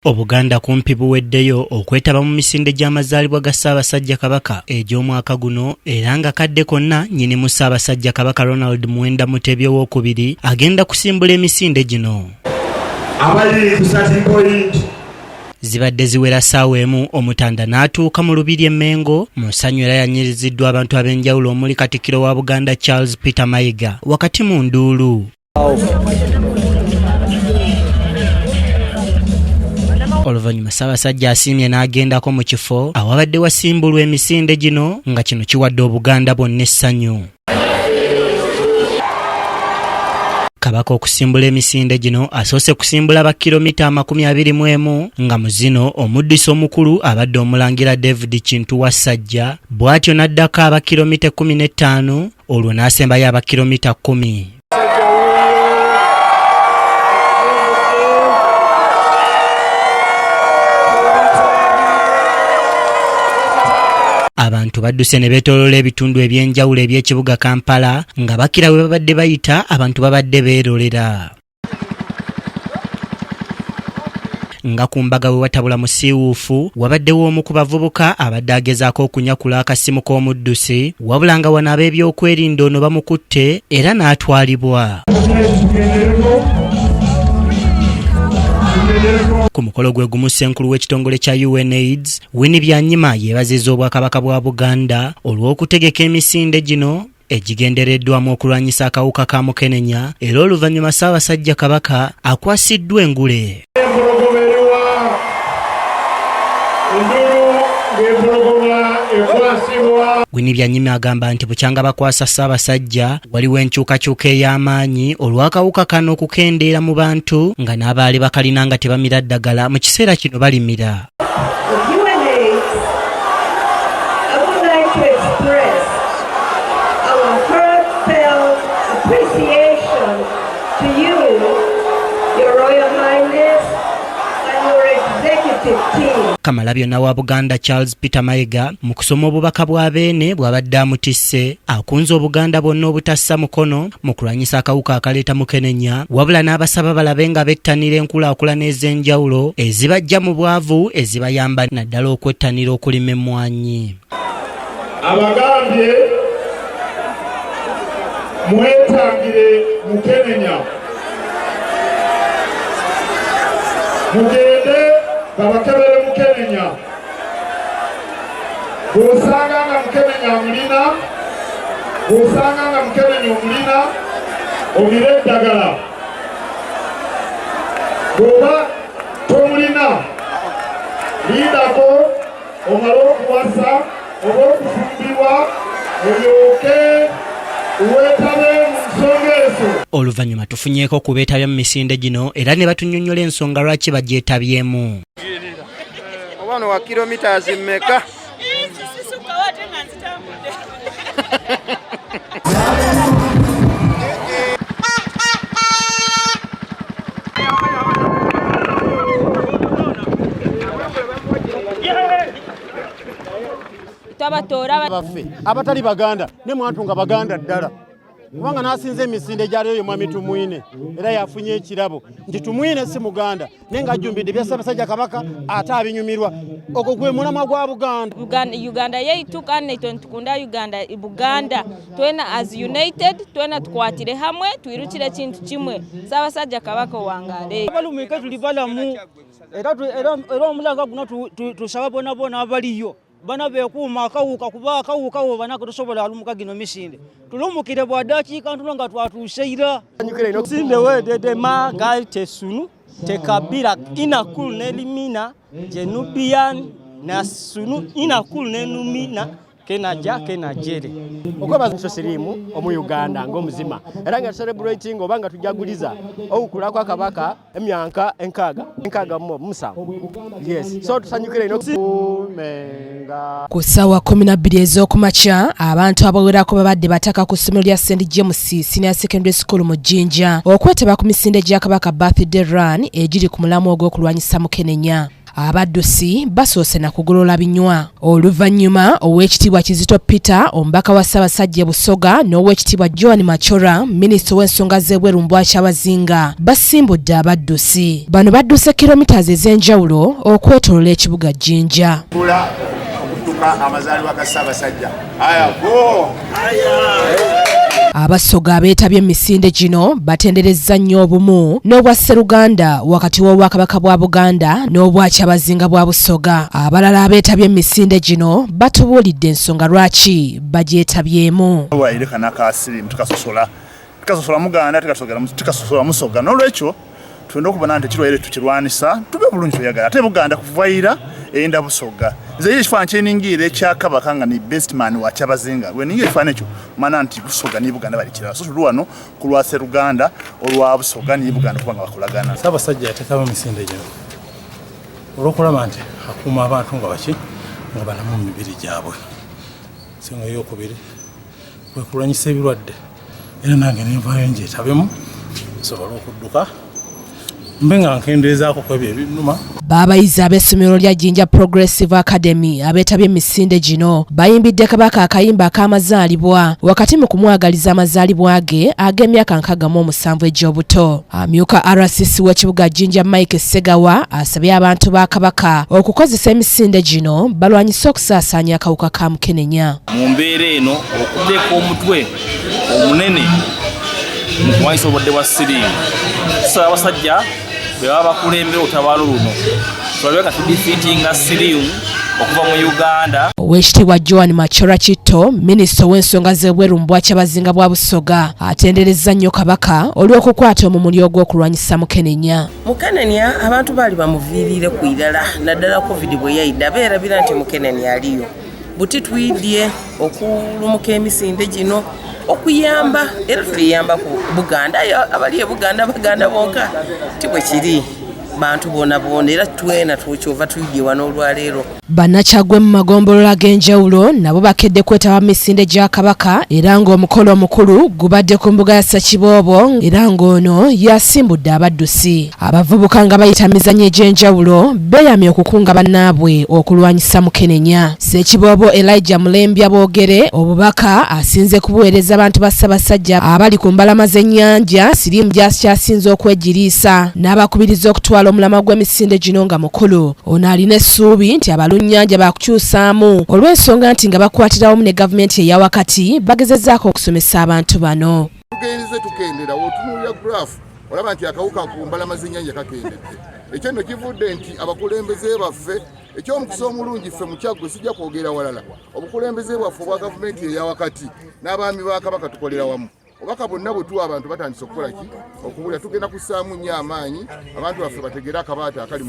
Obuganda kumpi buweddeyo okwetaba mu misinde gy'amazaalibwa ga Ssaabasajja Kabaka egy'omwaka guno era nga kadde konna nnyinimu Ssaabasajja Kabaka Ronald Muwenda Mutebi owookubiri agenda kusimbula emisinde gino. Abali ku starting point. Zibadde ziwera ssaawa emu Omutanda n'atuuka mu Lubiri e Mmengo mu ssanyu era yanyiriziddwa abantu ab'enjawulo omuli Katikkiro wa Buganda Charles Peter Mayiga wakati mu nduulu. Oluvannyuma Ssaabasajja asiimye n'agendako mu kifo awabadde wasimbulwa emisinde gino nga kino kiwadde Obuganda bwonna essanyu. Kabaka okusimbula emisinde gino asoose kusimbula ba kilomita 21 nga mu zino omuddusi omukulu abadde Omulangira David Kintu Wassajja, bw'atyo n'addako aba kilomita 15 olwo n'asembayo aba kilomita 10. Abantu badduse ne beetooloola ebitundu eby'enjawulo eby'ekibuga Kampala nga bakira we babadde bayita abantu babadde beerolera. Nga ku mbaga we watabula musiiwuufu, wabaddewo omu ku bavubuka abadde agezaako okunyakula akasimu k'omuddusi, wabula nga wano ab'ebyokwerinda ono bamukutte era n'atwalibwa. Ku mukolo gwe gumu ssenkulu w'ekitongole kya UNAIDS Winnie Byanyima yeebazizza Obwakabaka bwa Buganda olw'okutegeka emisinde gino egigendereddwamu okulwanyisa akawuka ka mukenenya era oluvannyuma Ssaabasajja Kabaka akwasiddwa engule. Winnie Byanyima agamba nti bukyanga bakwasa Ssaabasajja waliwo enkyukakyuka ey'amaanyi olw'akawuka kano okukendeera mu bantu nga n'abaali bakalina nga tebamira ddagala mu kiseera kino balimira. Kamalabyonna wa Buganda Charles Peter Mayiga mu kusoma obubaka bwa Beene bw'abadde amutisse akunze Obuganda bwonna obutassa mukono mu kulwanyisa akawuka akaleeta mukenenya wabula n'abasaba balabe nga bettanira enkulaakulana ez'enjawulo ezibajja mu bwavu ezibayamba naddala okwettanira okulima emmwanyi. Abagambye mwetangire mukenenya, mugende babakebere mukenenya. Bw'osanga nga mukenenya amulina, bw'osanga nga mukenenya omulina, omire eddagala. Bw'oba tomulina, lindako omale okuwasa oba okufumbirwa olyoke weetabe mu nsonga ezo. Oluvannyuma tufunyeeko ku beetabye mu misinde gino era ne batunnyonnyola ensonga lwaki bagyetabyemu. Oba ono wa kilometers mmeka? Baffe abatali Baganda ne mwantu nga Baganda ddala, kubanga n'asinza emisinde gyaliyo ye Mwami Tumwine era yafunye ekirabo nti Tumwine si Muganda naye ng'ajjumbidde bya Ssaabasajja Kabaka ate abinyumirwa. Ogwo gwe mulamwa gwa Buganda. Uganda yaitu kandi naitwe nitukunda Uganda, Buganda twena as united twena tukwatire hamwe twirukire ekintu kimwe. Ssaabasajja Kabaka owangaale. Abalumike tuli balamu era omulanga guno tusaba bona bona abaliyo bana bekuuma akawuka kuba akawuka wo banako tosobola alumuka gino misinde tulumukire bwa dakiika ntono nga twatuuse ira. Misinde wededema gali tesunu tekabira inakulu nelimina jenubian na sunu inakulu nenumina kenaja kenajere. Okwebaza siriimu omu Uganda ng'omuzima era nga celebrating oba nga tujaguliza okukula kwa Kabaka emyanka 67. Yes, so tusanyukire ino. Ku ssaawa 12 ez'okumakya abantu abawerako babadde bataka ku ssomero lya St James Senior Secondary School mu Jinja okwetaba ku misinde gya Kabaka Birthday Run egiri ku mulamwa ogw'okulwanyisa mukenenya. Abaddusi basoose na kugolola binywa. Oluvannyuma Oweekitiibwa Kizito Peter, omubaka wa Ssaabasajja e Busoga, n'Oweekitiibwa Joan Machora, minisita ow'ensonga z'ebweru mu Bwakyabazinga, basimbudde abaddusi. Bano badduse kilometres ez'enjawulo okwetoolola ekibuga Jinja. Okudduka amazaalibwa ga Ssaabasajja. Aya go! Abasoga abeetabye emisinde gino batenderezza nnyo obumu n'obwa sseruganda wakati w'Obwakabaka bwa Buganda n'Obwakyabazinga bwa Busoga. Abalala abeetabye emisinde gino batubuulidde ensonga lwaki bagyetabyemu. Waire kana kasirimu tukasosola tukasosola Muganda, tukasosola Musoga. N'olwekyo tulina okubona nti ekirwaire tukirwanisa tube bulungi tweyagala. Ate Buganda kuvaira eyenda Busoga. Nze ekifaananyi kyeningiira ekya Kabaka nga ni best man wa Kyabazinga, bwe ningira ekifaananyi ekyo mana nti Busoga ne Buganda bali kirala. So tuli wano ku lwa Sseruganda olwa Busoga ne Buganda kuba nga bakolagana. Ssaabasajja yateekawo emisinde gino olw'okulaba nti akuuma abantu nga baki nga balamu mu mibiri gyabwe. Ensonga eyokubiri kwe kulwanyisa ebirwadde, era nange nenvaayo njetabemu nsobole okudduka mbe nga nkendeezaako ku ebyo ebinnuma. Baabayizi ab'essomero lya Jinja Progressive Academy abeetabye emisinde gino bayimbidde Kabaka akayimba ak'amazaalibwa wakati mu kumwagaliza amazaalibwa ge ag'emyaka 67 egy'obuto. Amyuka RCC w'ekibuga Jinja, Mike Segawa, asabye abantu ba Kabaka okukozesa emisinde gino balwanyise okusaasaanya akawuka ka mukenenya. Mu mbeera eno, okuteeka omutwe omunene mu kulwanyisa obulwadde bwa siriimu, tusaba abasajja be baba bakulembera olutabaalo luno, tulabe nga tudefeatinga siriimu okuva mu Uganda. Oweekitiibwa Joan Machora Kitto, minisita ow'ensonga z'ebweru mu Bwakyabazinga bwa Busoga, atenderezza nnyo Kabaka olw'okukwata omumuli ogw'okulwanyisa mukenenya. Mukenenya abantu baali bamuviirire ku irala, naddala COVID bwe yayidda, beerabira nti mukenenya aliyo. Buti twidye okulumuka emisinde gino okuyamba, era tuliyamba ku Buganda. Aye abali e Buganda Baganda bonka ti bwe kiri, bantu boona boona, era twena tukyova twidye wano olwaleero. Bannakyagwe mu magombolola ag'enjawulo nabo bakedde kwetaba mu misinde gya Kabaka, era ng'omukolo omukulu gubadde ku mbuga ya Ssekiboobo, era ng'ono yasimbudde abaddusi. Abavubuka nga bayita mizannyo egy'enjawulo beeyamye okukunga bannaabwe okulwanyisa mukenenya. Ssekiboobo Elijah Mulembya Boogere obubaka asinze kubuweereza abantu ba Ssaabasajja abali ku mbalama z'ennyanja siriimu gy'akyasinze okwegiriisa, n'abakubiriza okutwala omulamwa gw'emisinde gino nga mukulu. Ono alina essuubi nti abalunnyanja baakukyusaamu olw'ensonga nti nga bakwatira wamu ne gavumenti eya wakati bagezezzaako okusomesa abantu bano. Tugenze tukendera. Wotunuulira graph olaba nti akawuka ku mbalama z'ennyanja kakendedde. Ekyo nno kivudde nti abakulembeze baffe, ekyomukisa omulungi ffe mu Kyaggwe, sijja kwogera walala, obukulembeze bwaffe obwa gavumenti eya wakati n'abaami ba Kabaka tukolera wamu. Obubaka bwonna bwe tuwa abantu batandise okukola ki? Okubulira. Tugenda kussaamu nnyo amaanyi abantu baffe bategere akabaata akali mu